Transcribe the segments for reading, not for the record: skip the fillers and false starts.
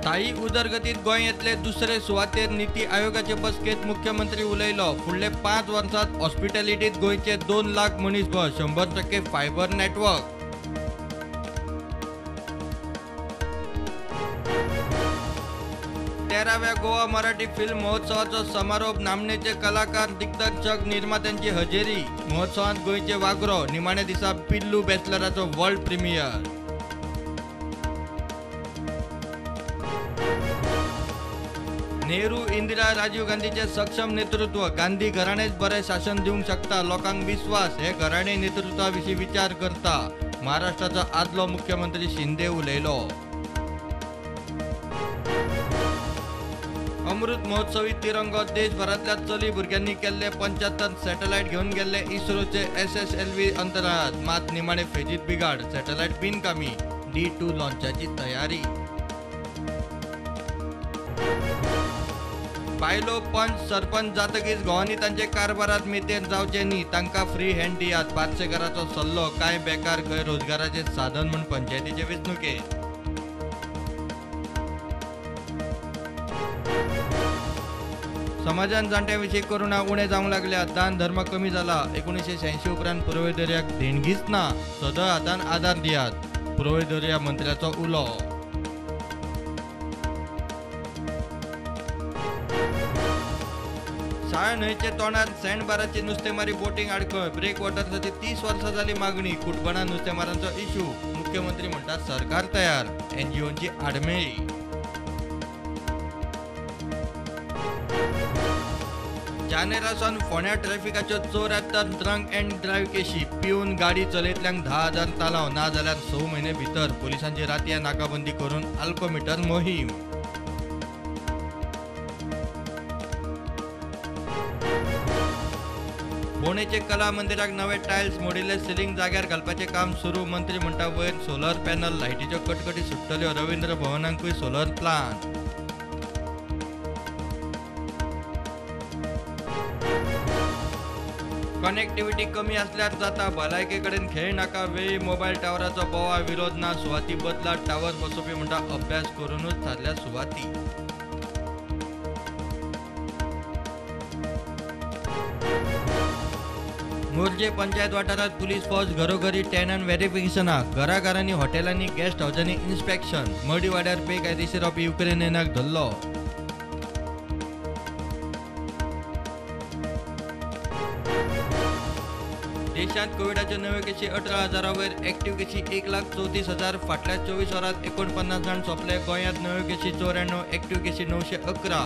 स्थायी उदरगतीत गोंय येतले दुसरे सुवातेर नीती आयोगाचे बसकेत मुख्यमंत्री उलयलो. फुडले 5 वर्सात हॉस्पिटॅलिटीत गोंयचे 2 लाख मनीसबळ, 100% फायबर नेटवर्क. तेराव्या गोवा मराठी फिल्म महोत्सवाचो समारोप, नामनेचे कलाकार, दिग्दर्शक, निर्मात्यांची हजेरी. महोत्सवात गोंयचे वागरो, निमाण्या दिसा पिल्लू बॅचलराचो वर्ल्ड प्रीमियर. नेहरू, इंदिरा, राजीव गांधीचे सक्षम नेतृत्व, गांधी घराणेच बरें शासन दिवंक शकता, लोकांक विस्वास, हे घराणे नेतृत्वा विशीं विचार करता, महाराष्ट्राचो आदलो मुख्यमंत्री शिंदे उलयलो. अमृत महोत्सवी तिरंगो देशभरांतल्या चली भुरग्यांनी केल्ले 75 सॅटेलायट घेवन गेल्ले इस्रोचे SSLV अंतराळात, मात निमाणे फेजीत बिघाड, सॅटेलायट बिनकामी, D2 लॉन्चाची तयारी. बायलो पंच सरपंच जातकीच घोवांनी तांचे कारभारात मेतेर जावचे न्ही, तांकां फ्री हँड दियात, पार्सेकाराचो सल्लो. कांय बेकार खंय रोजगाराचे साधन म्हूण पंचायतीचे वेंचणुकेत. समाजान जाण्ट्यां विशीं करुणा उणें जावंक लागल्या, दान धर्म कमी जाला. 1986 उपरांत पुरवयदर्याक देणगीच ना, सदळ हातान आदार दियात, पुरवयदर्या मंत्र्याचो उलो. साळ न्हंयचे तोंडार सँडबाराची नुस्तेमारी बोटींक आडखळ, ब्रेक वॉटर्साची 30 वर्सां जाली मागणी, कुटबणा नुस्तेमारांचो इश्यू, मुख्यमंत्री म्हणटात सरकार तयार, एनजीओंची आडमेळी. जानेरासावन फोंड्या ट्रॅफिकाच्यो 74 ड्रंक अँड ड्रायव्ह केशी, पिवन गाडी चलयतल्यांक 10,000 तालाव, ना जाल्यार 6 म्हयने भितर पुलिसांची रातया नाकाबंदी करून अल्कोमिटर मोहीम. फोंडेचे कला मंदिराक नवे टायल्स, मोडिल्ले सिलिंग जाग्यार घालपाचें काम सुरू, मंत्री म्हणटा वयर सोलर पॅनल, लायटीच्यो कटकटी सुट्टल्यो, रवींद्र भवनांकूय सोलर प्लांट. कनेक्टिव्हिटी कमी असल्यार जाता, भलायके कडेन खेळ नाका, वेळी मोबायल टावराचो बोवाळ, विरोध ना, सुवाती बदला, टावर बसोवपी म्हणटा अभ्यास करूनच थारल्या सुवाती. मोरजे पंचायत वाठारात पुलीस फौज घरोघरी टेनंट व्हेरिफिकेशनाक, घराघरांनी, हॉटेलांनी, गेस्ट हावजांनी इन्स्पेक्शन. मडीवाड्यार बेकायदेशीर रावपी युक्रेनियनाक धरलो. देशांत कोविडाच्यो नव्यो केशी 18,000 वयर, एक्टिव्ह केशी 1,34,000. फाटल्या 24 वरांत 49 जाण सोंपले. गोंयांत नव्यो केशी 94, एक्टिव्ह केशी 911.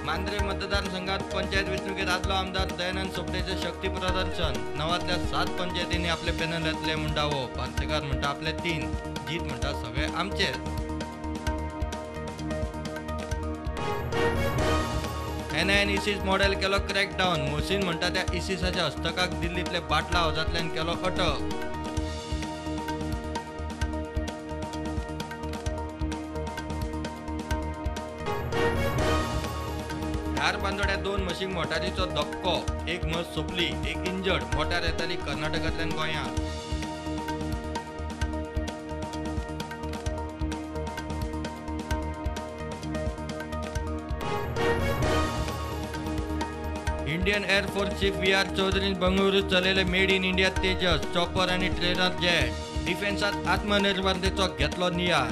मांद्रे मतदारसंघात पंचायत वेंचणुकेत आदलो आमदार दयानंद सोपटेचे शक्ती प्रदर्शन. 9तल्या 7 पंचायतींनी आपले पॅनल येतले म्हूण दावो. पार्सेकार म्हणटा आपले 3, जीत म्हणटा सगळे आमचेच. एनआयएन इसिस मॉडेल केलो क्रॅकडावन. मोहसीन म्हणटा त्या इसिसाच्या हस्तकाक दिल्लींतले बाटला हावजांतल्यान केलो अटक. धारबांदोड्या 2 म्हशींक मोटारीचो धपको, एक म्हस सोंपली, एक इंजर्ड. मोटार येताली कर्नाटकांतल्यान गोंयांत. Indian air force chief VR चौधरीन बंगळुरूत चलयले made in India Tejas chopper आनी ट्रेनर जेट. डिफेन्सात आत्मनिर्भरतेचो घेतलो नियाळ.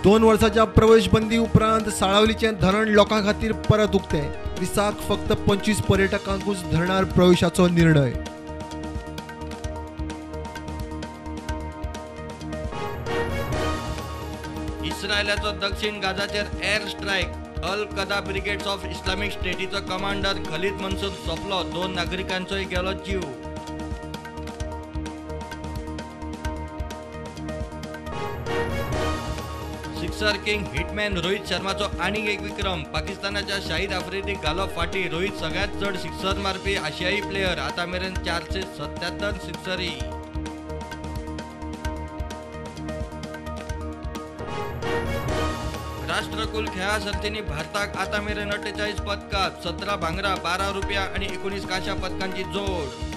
दोन वर्साच्या प्रवेश बंदी उपरांत साळावलीचें धरण लोकां खातीर परत उक्तें. दिसाक फक्त 25 पर्यटकांकूच धरणार प्रवेशाचो निर्णय. इस्रायलाचो दक्षिण गाझाचेर air strike. Al Qaeda brigades of Islamic स्टेटीचो commander Khalid Mansoor सोंपलो. 2 नागरिकांचोय गेलो जीव. सिक्सर किंग हिटमॅन रोहित शर्माचो आनीक एक विक्रम. पाकिस्तानाच्या शाहिद आफ्रिदीक घालो फाटी. रोहित सगळ्यात चड सिक्सर मारपी आशियाई प्लेयर. आतां मेरेन 477 सिक्सरी. राष्ट्रकुल खेळा सर्तींनी भारताक आतां मेरेन 48 पदकां, 17 भांगरा, 12 रुपया आनी 19 कांश्या पदकांची जोड.